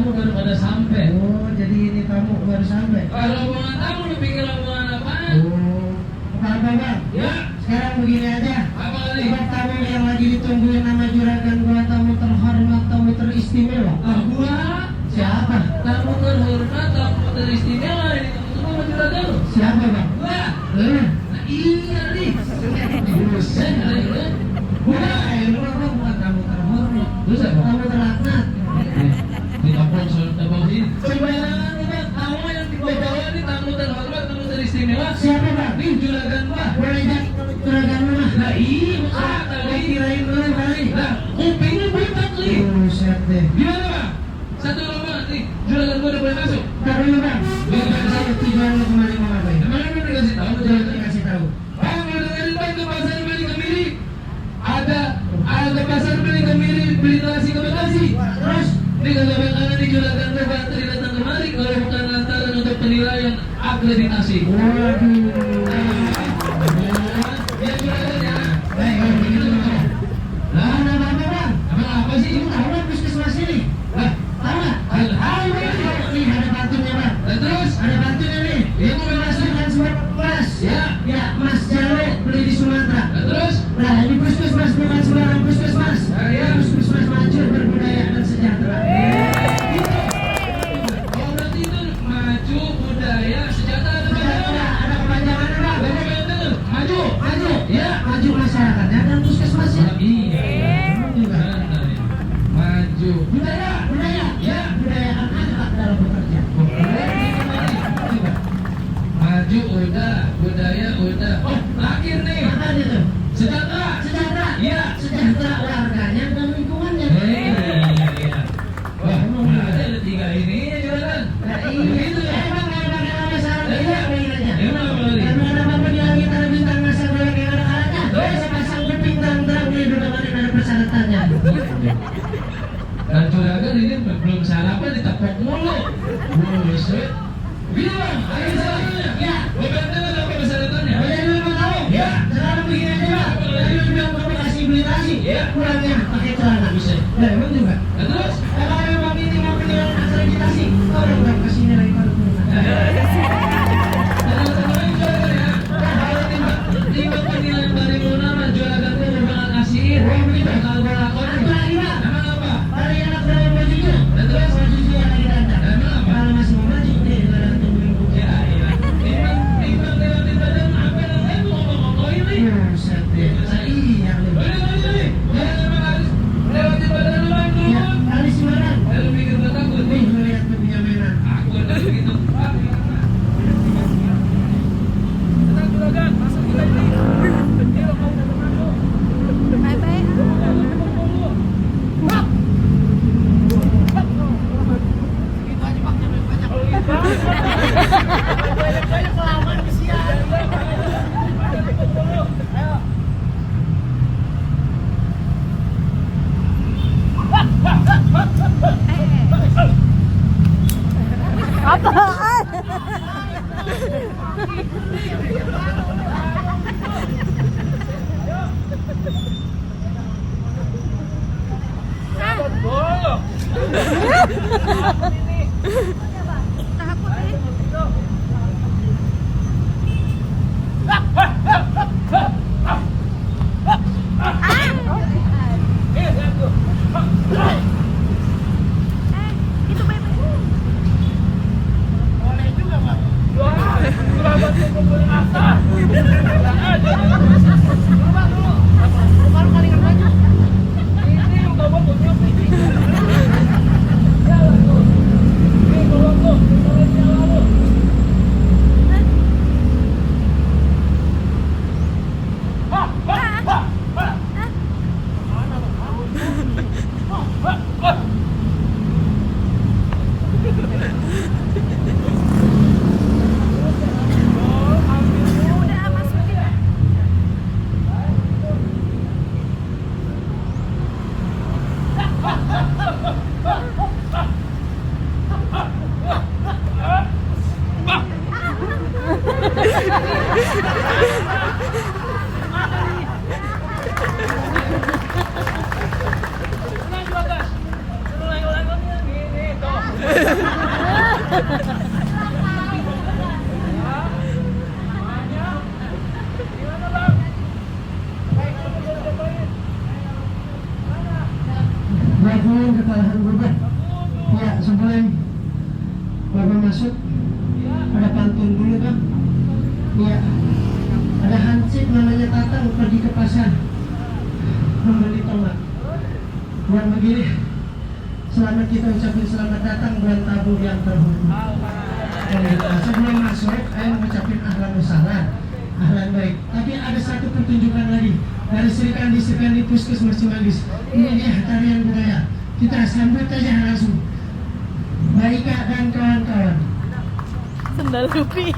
tamu baru pada sampai. Oh, jadi ini tamu baru sampai. Kalau rombongan tamu lu pikir rombongan apaan? Oh, apa bang? Ya. Sekarang begini aja. Apa kali? Buat tamu yang lagi ditungguin nama juragan gua, tamu terhormat, tamu teristimewa. Gua Siapa? tamu terhormat, tamu teristimewa ini tunggu sama juragan lu. Siapa bang? Gua. Eh, Nah, iya nih. Buset, lu. gua, lu bukan tamu terhormat. Lu siapa? Tamu terlaknat. Di kampung Sultan ini. Sembarangan lu bang. Tamu yang dibawa ini tamu terhormat, tamu teristimewa. Siapa bang? Nih juragan gua. Boleh jadi juragan lu mah. Nah iya, Ah, kali. kirain lu kali. Nah, kupingnya butek nih. Buset deh. Gimana bang? Satu rombongan nih, juragan gua udah boleh masuk. Ntar dulu bang. Tujuan lu kemana mau ngapain? Emang lu udah dikasih tahu Jangan juragan? dikasih tahu. Bang, lu dengerin bang ke pasar beli kemiri. Ada pasar beli kemiri, beli nasi ke Bekasi. Terus? Ini kagak bakalan di juragan gua Batri datang kemari kalau bukan lantaran untuk penilaian akreditasi. Waduh. Ya juragan ya. Baik, kalau begitu bang. Lah, Ada apa bang? emang apa sih? Ibu tahu nggak puskesmas ini? Lah, Tahu nggak? Nih ada bantunya bang. dan terus? Ada bantunya nih. Iya, mau Mas dengan semua kelas. Ya. Ya, Mas Jalo beli di Sumatera. Dan terus? Nah, ini puskesmas bukan sembarang puskesmas. Ya. Puskesmas maju, berbudaya dan sejahtera. Oh, berarti itu maju budaya sejahtera ada Sejahtera, ada kepanjangannya bang. Maju. Maju, Ya. maju masyarakatnya dan puskesmasnya. Iya. Juga. Benar ya. Maju. Budaya, budaya. Ya. Budayakan anak dalam bekerja. Juga. Maju udah, budaya udah. Oh, terakhir nih. Apa itu? Sejahtera. Sejahtera. Iya. Sejahtera warganya dan lingkungannya. Iya. Wah, ada tiga ini ya juragan. Nah, Begitu ya. Emang nggak pakai nama syarat Iya. iya panggilannya. Emang apa lagi? Karena ada apa di langit ada bintang masa golek yang ada kalanya. Saya pasang kuping terang-terang di dunia ada persyaratannya. Dan juragan ini belum sarapan ditepok mulu. Buset. Bilang, ayo salahnya. Ya. Beberapa apa persyaratannya? Boleh dulu mau tahu? Ya. Sekarang begini aja pak. Tadi lu bilang kamu kasih beli nasi. Ya. Pulangnya pakai celana. Bisa. Nah, emang juga. Dan terus? Kalau memang ini mau penilaian akreditasi, orang nggak kasih nilai baru. Dan sama lain juragan ya. Kalau tiba penilaian dari Munama juragan gua mau bakal kasihin. Oh, begitu. Bakal gua lakonin. Apa lagi pak? Emang apa? Hari anak dalam bajunya. Dan terus? Bajunya lagi dandan. Emang apa? Kalau masih mau maju, nih ada tungguin buku. Ya, iya. Timbang lewatin badan apa yang lain gua ngomong-ngomongin nih. Buset deh. Iya lu. Udah kali. Ya, emang harus lewatin badan lu main dulu. Ya, kali sembarang. Lu pikir gua takut Nih, nih? lu lihat tuh punya mainan. Aku udah begitu. Mohon kepalahan beban. Ya, sebelum Bapak masuk, ada pantun dulu Bang. Ya, ada hansip namanya Tatang pergi ke pasar membeli tomat. Buat begini, selamat kita ucapin selamat datang bulan tabung yang terhormat. Sebelum masuk, saya mengucapin ahlan wassalam, ahlan baik. Tapi ada satu pertunjukan lagi dari Srikandi Puskesmas Cimanggis. Ini dia tarian budaya. Kita sambut aja langsung. Baika dan kawan-kawan. Sendal Lupi.